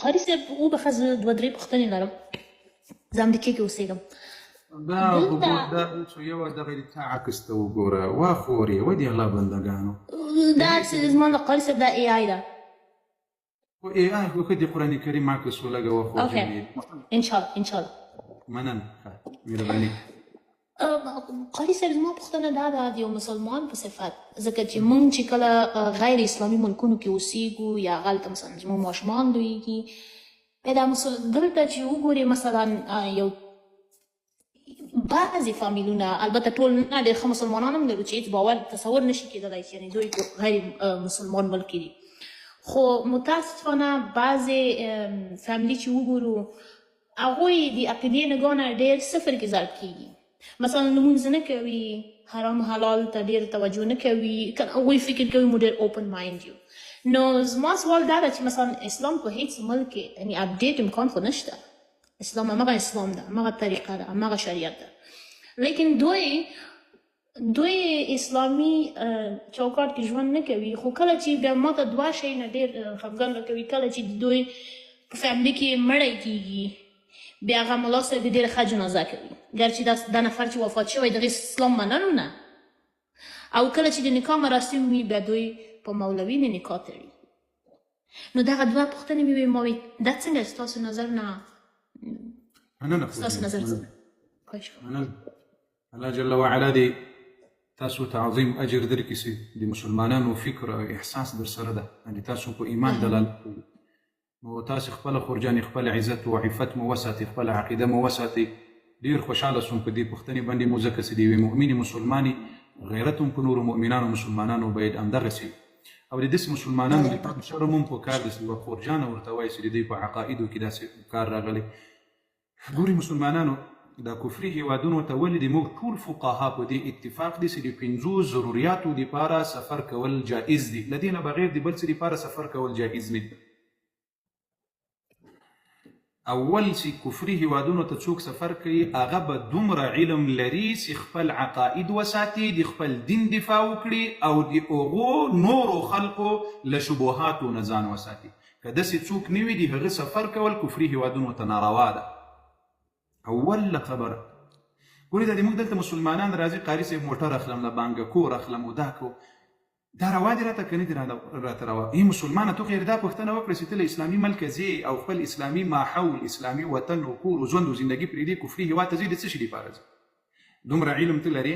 قاري صاحب، وبخښه، زه دوه درې پوښتنې لرم. زه امریکې کې اوسېږم. دا دلته دا اوس یو دغه د تا عکس ته وګوره، وا خورې، و دې الله بندګانو. دا چې زما د قاري صاحب دا ای آی ده. خو ای آی خو ښه د قرآن کریم عکس ولګوه خو. اوکې، ان شاء الله، ان شاء الله. مننه، ښه، مهرباني. قاري صاحب، زما پوښتنه دا ده د یو مسلمان په صفت، ځکه چې مونږ چې کله غیر اسلامي ملکونو کې اوسیږو یا هلته مثلا زموږ ماشومان لویږي، بیا دا دلته چې وګورې مثلا یو بعضې فامیلونه، البته ټول نه، ډېر ښه مسلمانان هم لرو چې هېڅ باور تصور نشي کېدلی چې یعنې دوی غیر مسلمان ملک کې دي، خو متاسفانه بعضې فامیلي چې وګورو هغوی د عقیدې نګاه نه ډېر صفر کې ضرب کېږي. مثلا لمونځ نه کوي، حرام حلال ته ډېر توجه نه کوي، که هغوی فکر کوي مو ډېر open mind یو. نو زما سوال دا ده چې مثلا اسلام په هیڅ ملک کې یعنی update امکان خو نشته، اسلام همغه اسلام ده، همغه طریقه ده، همغه شریعت ده، لیکن دوی اسلامي چوکاټ کې ژوند نه کوي. خو کله چې بیا ماته دوه شیونه ډېر خفګان راکوي، کله چې دوی په فامیلي کې مړی کیږي، بیا هغه ملا صاحب ډېره ښه جنازه کوي، ګرچې دا نفر چې وفات شوی دغه اسلام منلو نه، او کله چې د نکاح مراسم وي بیا دوی په مولوي نه نکاح تړي. نو دغه دوه پوښتنې مې وې، ما وی دا څنګه ستاسو نظر نه مننه. ستاسو نظر څه؟ خواهش کوم. مننه، الله جل وعلا دې تاسو ته عظیم اجر درکړي چې د مسلمانانو فکر او احساس در سره ده، یعنې تاسو په ایمان دلالت کوي. نو تاسو خپله خورجانې خپل عزت او عفت مو وساتئ، خپله عقیده مو وساتئ. ډېر خوشحاله سوم په دې پوښتنې باندې مو، ځکه چې د یوې مؤمنې مسلمانې غیرت هم په نورو مؤمنانو مسلمانانو باید همدغسې، او د داسې مسلمانانو د شرم هم په کار دی چې یوه خورجانه ورته وایي چې د دوی په عقایدو کې داسې کار راغلی. ګوري مسلمانانو، دا کفري هیوادونو ته ولې د موږ ټول فقها په دې اتفاق دي چې د پنځو ضروریاتو دپاره سفر کول جائز دي، له دې نه بغیر د بل څه دپاره سفر کول جائز نه دي. اول چې کفري هیوادونو ته څوک سفر کوي هغه به دومره علم لري چې خپل عقاید وساتي، د خپل دین دفاع وکړي او د هغو نورو خلقو له شبهاتو نه ځان وساتي. که داسې څوک نه وي، د هغه سفر کول کفري هیوادونو ته ناروا ده. اوله خبره، ګورې، دا د موږ دلته مسلمانان راځي، قاري صاحب موټر اخلم، له بانکه کور اخلم او دا کو دا روا دي راته که نه دي راته روا؟ ای مسلمانه، ته خو دا پوښتنه وکړه چې ته له اسلامي ملکه ځې او خپل اسلامي ماحول، اسلامي وطن او کور او ژوند او زندګي پرېږدې، کفري هیواد ته ځې، د څه شي دپاره ځې؟ دومره علم ته لرې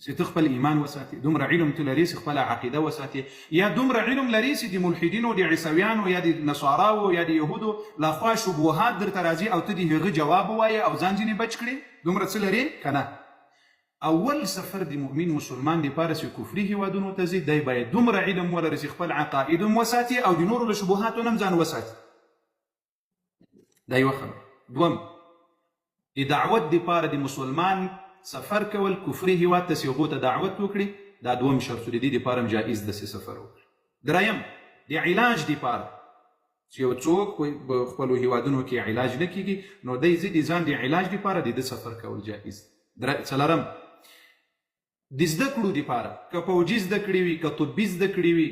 چې ته خپل ایمان وساتې؟ دومره علم ته لرې چې خپله عقیده وساتې؟ یا دومره علم لرې چې د ملحدینو، د عیسویانو یا د نصاراو یا د یهودو لخوا شبهات درته راځي او ته د هغه جواب ووایې او ځان ځینې بچ کړې؟ دومره څه لرې که نه؟ اول سفر د مؤمن مسلمان دپاره چې کفري هیوادونو ته ځي، دی باید دومره علم ولري چې خپل عقاید هم وساتي او د نورو له شبهاتو نه هم ځان وساتي. دا یوه خبره. دوم، د دعوت دپاره د مسلمان سفر کول کفري هیواد ته چې هغو ته دعوت وکړي، دا دوم شرط د دې دپاره هم جایز ده چې سفر وکړي. دریم، د علاج دپاره چې یو څوک په خپلو هیوادونو کې علاج نه کیږي نو دی ځي د ځان د علاج دپاره، د ده سفر کول جایز. څلورم، د زده کړو دپاره، که پوځي زده کړې وي، که طبي زده کړې وي،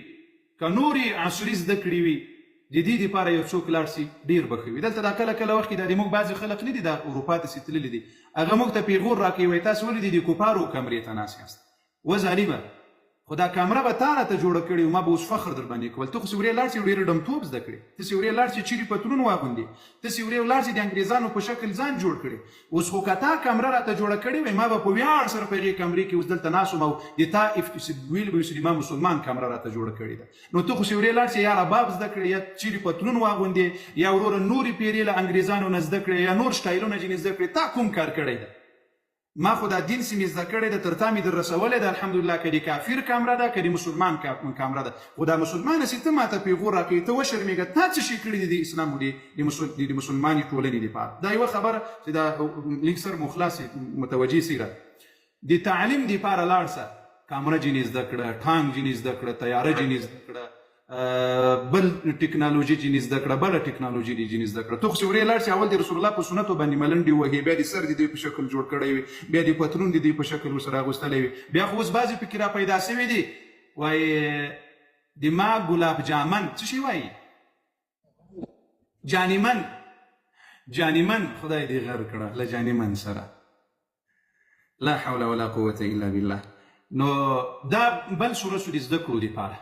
که نورې عصري زده کړې وي، د دې دپاره یو څوک لاړ سي ډېر به ښه وي. دلته دا کله کله وخت کې دا د موږ بعضې خلک نه دي دا اروپا ته چې تللي دي، هغه موږ ته پیغور راکوي، وایي تاسو ولې د دې کفارو کمرې ته ناست یاست؟ و ظالمه، خو دا کمره به تا راته جوړه کړې وي، ما به اوس فخر در باندې کول. ته خو چې ورې لاړ شې ډېر ډمتوب زده کړې، ته چې ورې لاړ شې چیرې پتلون واغوندې، ته چې ورې ولاړ شې د انګریزانو په شکل ځان جوړ کړې. اوس خو که تا کمره راته جوړه کړې وای، ما به په ویاړ سره په هغې کمرې کې اوس دلته ناست وم او د تا ویل به چې ما مسلمان کمره راته جوړه کړې ده. نو ته خو چې ورې لاړ شې یا رباب زده کړې، یا چیرې پتلون واغوندې، یا وروره نورې پیرې له انګریزانو نه زده کړې، یا نور سټایلونه ځینې زده کړې، تا کوم کار کړی ده؟ ما خو دا دین چې مې زده کړی ده تر تا مې در رسولی ده، الحمدلله. که د کافر کامره ده، که د مسلمان کامره ده، خو دا مسلمانه چې ته ماته پیغور راکوې، ته وشرمېږه. تا څه شي کړي دي د اسلام او د مسلمانې ټولنې دپاره؟ دا یوه خبره چې دا لږ سر مو خلاص متوجه سي راته. د تعلیم دپاره لاړ سه، کامره جینې زده کړه، ټانک جینې زده کړه، طیاره جینې زده کړه، بل ټکنالوژي جینې زده کړه، بله ټکنالوژي دې جینې زده کړه. ته خو چې ورې لاړ شې اول د رسول الله په سنتو باندې ملنډې وهې، بیا دې سر د دوی په شکل جوړ کړی وي، بیا دې پتلون د دوی په شکل ورسره اغوستلی وي. بیا خو اوس بعضې پکې را پیدا شوي دي، وایي د ما ګلاب جامن څه شي وایي؟ جانیمن، جانیمن، خدای دې غر کړه له جانیمن سره. لا حول ولا قوة الا بالله. نو دا بل صورت شو د زده کړو دپاره.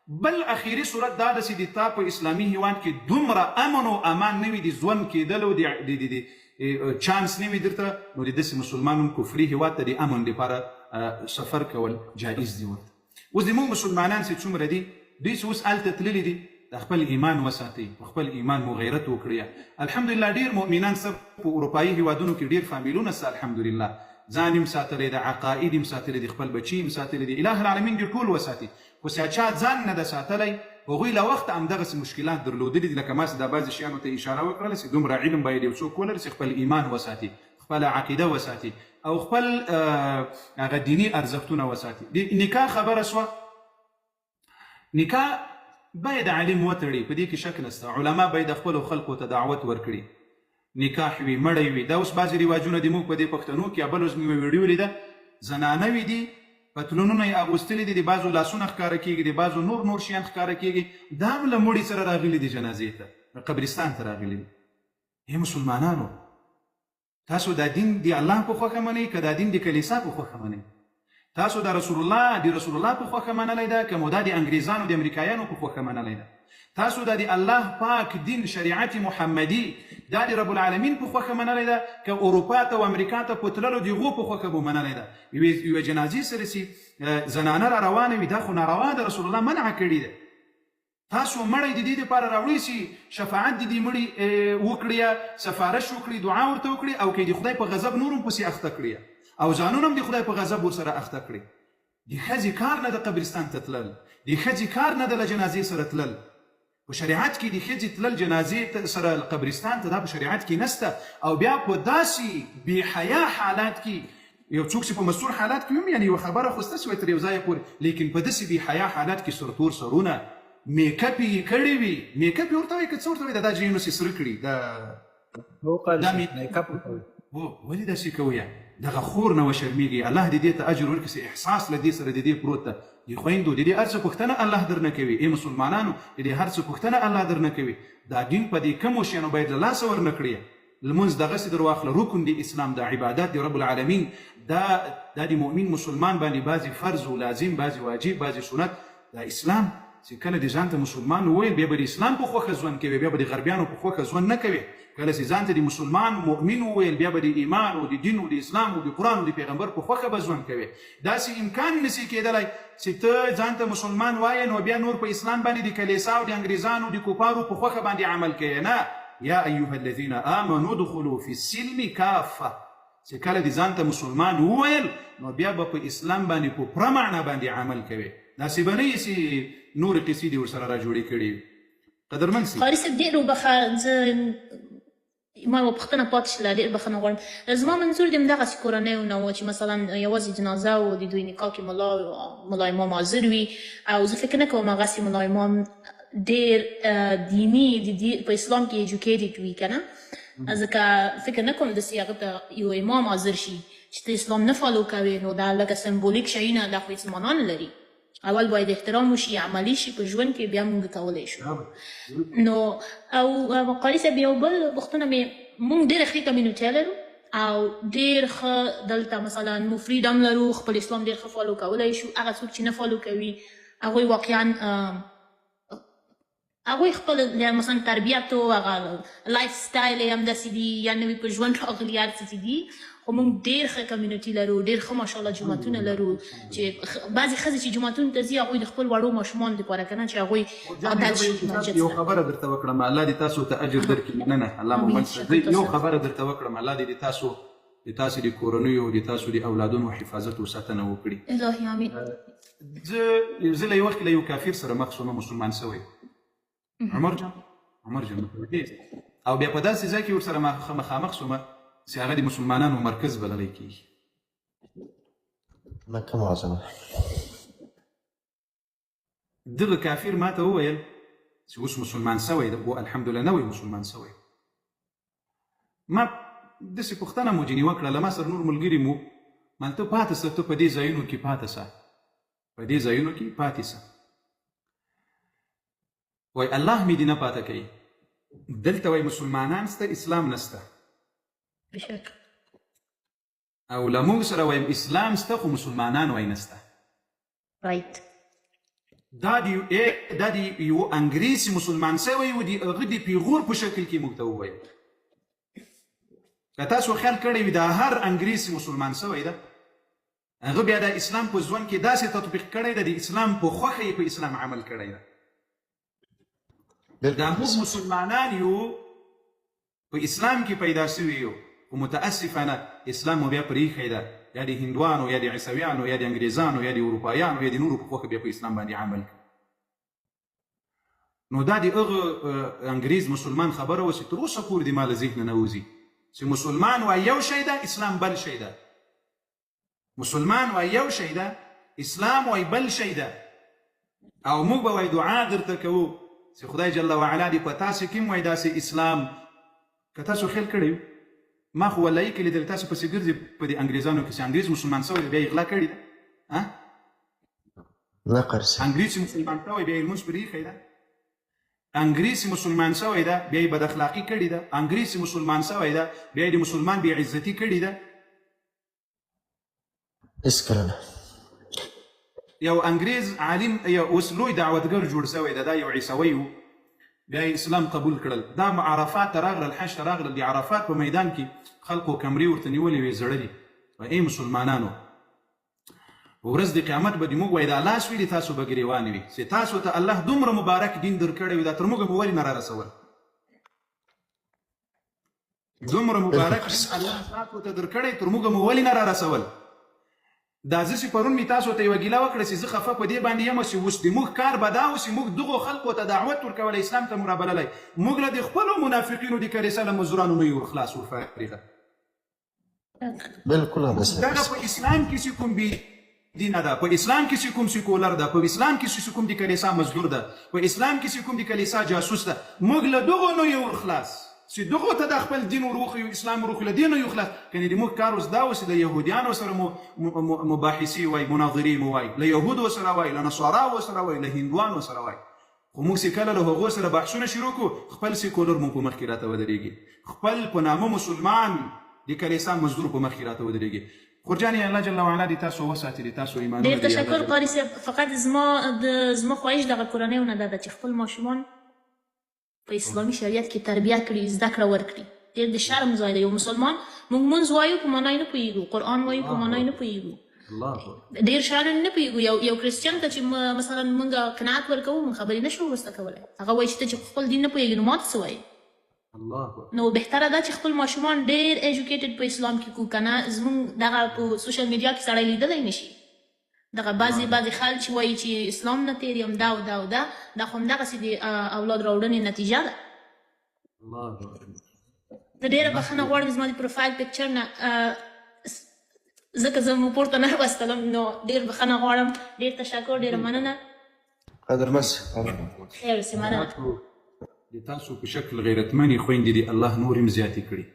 بل اخیری صورت دا ده چې د تا په اسلامي هیواد کې دومره امن او امان نه وي، د ژوند کېدلو د چانس نه وي درته، نو د داسې مسلمان هم کفري هیواد ته د امن دپاره سفر کول جایز دي ورته. اوس د موږ مسلمانان چې څومره دي، دوی چې اوس هلته تللي دي، د خپل ایمان وساتئ، په خپل ایمان مو غیرت وکړئ. الحمدلله ډیر مؤمنان سته په اروپایي هیوادونو کې، ډیر فامیلونه سته، الحمدلله ځان هم ساتلی ده، عقاید هم ساتلی دي، خپل بچي هم ساتلی دي، اله العالمین دې ټول وساتي. خو چې چا ځان نه ده ساتلی، هغوی له وخته همدغسې مشکلات درلودلي دي، لکه ما چې دا بعضې شیانو ته اشاره وکړله چې دومره علم باید یو څوک ولري چې خپل ایمان وساتي، خپله عقیده وساتي او خپل هغه دیني ارزښتونه وساتي. د نکاح خبره سوه، نکاح باید عالم وتړي، په دې کې شک نشته. علما باید خپلو خلکو ته دعوت ورکړي، نکاح وي، مړی وي. دا اوس بعضې رواجونه دي موږ په دې پښتنو کې. بل ورځ مې یوه ویډیو لیده، زنانه وي دي، پتلونونه یې اغوستلي دي، د بعضو لاسونه ښکاره کېږي، د بعضو نور نور شیان ښکاره کېږي، دا هم له مړي سره راغلي دي، جنازې ته قبرستان ته راغلي دي. ای مسلمانانو، تاسو دا دین دی الله په خوښه منئ که دا دین د کلیسا په خوښه منئ؟ تاسو دا رسول الله د رسول الله په خوښه منلی ده که مو دا د انګریزانو د امریکایانو په خوښه منلی ده؟ تاسو دا د الله پاک دین، شریعت محمدي، دا د رب العالمین په خوښه منلی ده که اروپا ته او امریکا ته په تللو د هغو په خوښه مو منلی ده؟ یوې جنازې سره چې زنانه را روانه وي، دا خو ناروا ده، رسول الله منع کړې ده. تاسو مړی د دې لپاره راوړئ چې شفاعت د دې مړي وکړي، سفارش وکړي، دعا ورته وکړي، او که د خدای په غضب نور هم پسې اخته کړي او ځانونه هم د خدای په غضب ورسره اخته کړي. د ښځې کار نه ده قبرستان ته تلل، د ښځې کار نه ده له جنازې سره تلل. په شریعت کې د ښځې تلل جنازې سره قبرستان ته دا په شریعت کې نشته. او بیا په داسې بې حیا حالات کې یو څوک چې په مستور حالت کې هم، یعنی یوه خبره خو شته چې تر یو ځایه پورې، لیکن په داسې بې حیا حالت کې سرتور سرونه، میکپ یې کړی وي، میکپ یې ورته وایي که څه ورته وایي، دا جینو سې سره کړي دا دا میکپ ورته وایي. ولې داسې کوئ؟ دغه خور نه وشرمېږي، الله دې دې ته اجر ورکړي چې احساس له دې سره د دې پروت ده. د خویندو د دې هر څه پوښتنه الله درنه کوي. ای مسلمانانو، د دې هر څه پوښتنه الله درنه کوي. دا دین په دې کمو شیانو باید له لاسه ورنه کړي. لمونځ دغسې در واخله، رکن د اسلام دا، عبادت د رب العالمین دا، دا د مؤمن مسلمان باندې بعضې فرض او لازم، بعضې واجب، بعضې سنت. دا اسلام چې کله د ځان ته مسلمان وویل، بیا به د اسلام په خوښه ژوند کوي، بیا به د غربیانو په خوښه ژوند نه کوي. کله چې ځان ته د مسلمان مؤمن وویل، بیا به د ایمان او د دین او د اسلام او د قرآن او د پیغمبر په خوښه به ژوند کوي. داسې امکان نشي کېدلی چې ته ځان ته مسلمان وایې نو بیا نور په اسلام باندې د کلیسا او د انګریزانو د کفارو په خوښه باندې عمل کوې. نه، یا ایها الذین آمنوا ادخلوا فی السلم کافه. چې کله دې ځان ته مسلمان وویل نو بیا به په اسلام باندې په پوره معنا باندې عمل کوې، داسې به نه وي چې نورې قصې دې ورسره را جوړې کړې وي. قدرمن صیب. قاري صاحب ډېر وبخښه، زه ما یوه پوښتنه پاتې شوله، ډېر بخښنه غواړم. زما منظور د همدغسې کورنیو نه و چې مثلا یوازې جنازه او د دوی نکاح کې ملا امام حاضر وي، او زه فکر نه کوم هغسې ملا امام ډېر دیني د په اسلام کې ایجوکیټډ وي که نه، ځکه فکر نه کوم داسې هغه ته یو امام حاضر شي چې ته اسلام نه فالو کوې. نو دا لکه سمبولیک شیونه دا خو هېڅ معنا نه لري. اول باید احترام وشي، عملي شي په ژوند کې، بیا مونږ کولی شو. نو او قاري صاحب یو بل پوښتنه مې، مونږ ډېره ښې کمیونټي لرو او ډېر ښه دلته مثلا مو فریډم لرو، خپل اسلام ډېر ښه فالو کولی شو. هغه څوک چې نه فالو کوي هغوی واقعا هغوی خپل مثلا تربیت او هغه لایف سټایل یې همداسې دي یا نوي په ژوند راغلي، هر څه چې دي. خو موږ ډېر ښه کمیونټي لرو، ډېر ښه ماشاءالله جوماتونه لرو چې بعضې ښځې چې جوماتونو ته ځي هغوی د خپل وړو ماشومانو دپاره که نه چې هغوی عادت شي مسجد یو خبره درته وکړم، الله دې تاسو ته اجر درکړي. مننه، الله مو مل شه. یو خبره درته وکړم، الله دې تاسو د تاسو د کورنیو د تاسو د اولادونو حفاظت او ساتنه وکړي. الهي امین. زه له یو وخت له یو کافر سره مخ شوم، مسلمان شوی، عمر جان، عمر جان، او بیا په داسې ځای کې ورسره مخامخ شوم چې هغه د مسلمانانو مرکز بللی کېږي. مکه معظمه. دغه کافر ما ته وویل چې اوس مسلمان شوی دی، او الحمدلله نوی مسلمان شوی. ما داسې پوښتنه مو ځینې وکړه، له ما سره نور ملګري مو، مال ته پاتې سه، ته په دې ځایونو کې پاتې سه، په دې ځایونو کې پاتې سه. وای الله مې دې نه پاته کوي. دلته وای مسلمانان سته، اسلام نسته. بشک. او له موږ سره وایم اسلام سته خو مسلمانان وای نسته. Right. دا دی دا دی یو انګریز مسلمان سوی و دی هغه د پیغور په شکل کې موږ ته وویل. که تاسو خیال کړی وي دا هر انګریز مسلمان سوی ده، هغه بیا د اسلام په ژوند کې داسې تطبیق کړی ده، د اسلام په خوښه یې په اسلام عمل کړی ده. دا موږ مسلمانان یو، په اسلام کې پیدا سوي یو، خو متاسفانه اسلام مو بیا پرېښی ده، یا د هندوانو یا د عیسویانو یا د انګریزانو یا د اروپایانو یا د نورو په خوښه بیا په اسلام باندې عمل کوي. نو دا د هغه انګریز مسلمان خبره وه چې تر اوسه پورې د ما له ذهنه نه وځي، چې مسلمان وای یو شی ده، اسلام بل شی ده. مسلمان وای یو شی ده، اسلام وای بل شی ده. او موږ به وای دعا درته کوو چې خدای جل وعلا دې په تاسو کې هم وای داسې اسلام. که تاسو خیال کړی ما خو والله کې لیدل تاسو پسې ګرځي په دې انګریزانو کې چې انګریز مسلمان سوی بیا یې غلا کړې ده. نه قرض. انګریز مسلمان سوی بیا یې لمونځ پرېښی ده. انګریز مسلمان سوی ده بیا یې بد اخلاقي کړې ده. انګریز مسلمان سوی ده بیا یې د مسلمان بې عزتي کړې ده. هېڅکله نه. یو انګریز عالم یو اوس لوی دعوتګر جوړ سوی ده، دا یو عیسوی و، بیا یې اسلام قبول کړل. دا عرفات ته راغلل، حج ته راغلل، د عرفات په میدان کې خلکو کمرې ورته نیولې وې، زړلې وایي ای مسلمانانو، په ورځ د قیامت به د موږ وای دا لاس وي، د تاسو به ګریوان وي چې تاسو ته الله دومره مبارک دین درکړی وي، دا تر موږ مو ولې نه رارسول؟ دومره مبارک دین الله تاسو ته درکړی، تر موږ مو ولې نه رارسول؟ دا زه چې پرون مې تاسو ته یوه ګیله وکړه چې زه خفه په دې باندې یم چې اوس د موږ کار به دا و چې موږ دغو خلکو ته دعوت ورکولی، اسلام ته مو رابللی، موږ له د خپلو منافقینو د کلیسا له مزدورانو نه یو ورخلاص ورفارغه. بالکل همداسې. دغه په اسلام کې چې کوم بې دینه ده، په اسلام کې چې کوم سیکولر ده، په اسلام کې چې کوم د کلیسا مزدور ده، په اسلام کې چې کوم د کلیسا جاسوس ده، موږ له دغو نه یو ورخلاص چې دغو ته د خپل دین وروښیو، اسلام وروښیو، له دې نه یو خلاص. کنې د موږ کار اوس دا و چې له یهودیانو سره مو مباحثې وای، مناظرې مو وای، له یهودو سره وای، له نصاراو سره وای، له هندوانو سره وای. خو موږ چې کله له هغو سره بحثونه شروع کړو، خپل سیکولر مو په مخ کې راته ودرېږي، خپل په نامه مسلمان د کلیسا مزدور په مخ کې راته ودرېږي. خورجانې الله جل وعلا دې تاسو وساتي، دې تاسو ایمانونه ډېر تشکر قاري صاحب. فقط زما خواهش دغه کورنیو نه دا ده چې خپل ماشومان په اسلامي شریعت کې تربیه کړي، زده کړه ورکړي. ډېر د شرم ځای دی یو مسلمان، موږ مونځ وایو په معنا یې نه پوهېږو، قرآن وایو په معنا یې نه پوهېږو، ډېر شیان نه پوهېږو. یو کرسچن ته چې مثلا موږ قناعت ورکوو، موږ خبرې نه شو ورسره کولی، هغه وایي چې ته چې خپل دین نه پوهېږې نو ماته څه وایې؟ نو بهتره ده چې خپل ماشومان ډېر educated په اسلام کې کو، که نه زموږ دغه په social media کې سړی لیدلی نه شي. دغه بعضې خلک چې وایي چې اسلام نه تېر یم، دا او دا او دا، دا خو همدغسې د اولاد راوړنې نتیجه ده. زه ډېره بخښنه غواړم زما د profile picture نه، ځکه زه مو پورته نه راوستلم، نو ډېر بخښنه غواړم. ډېر تشکر، ډېره مننه. قدرمن. خیر اوسې، مننه. د تاسو په شکل غیرتمنې خویندې دې الله نورې هم زیاتې کړي.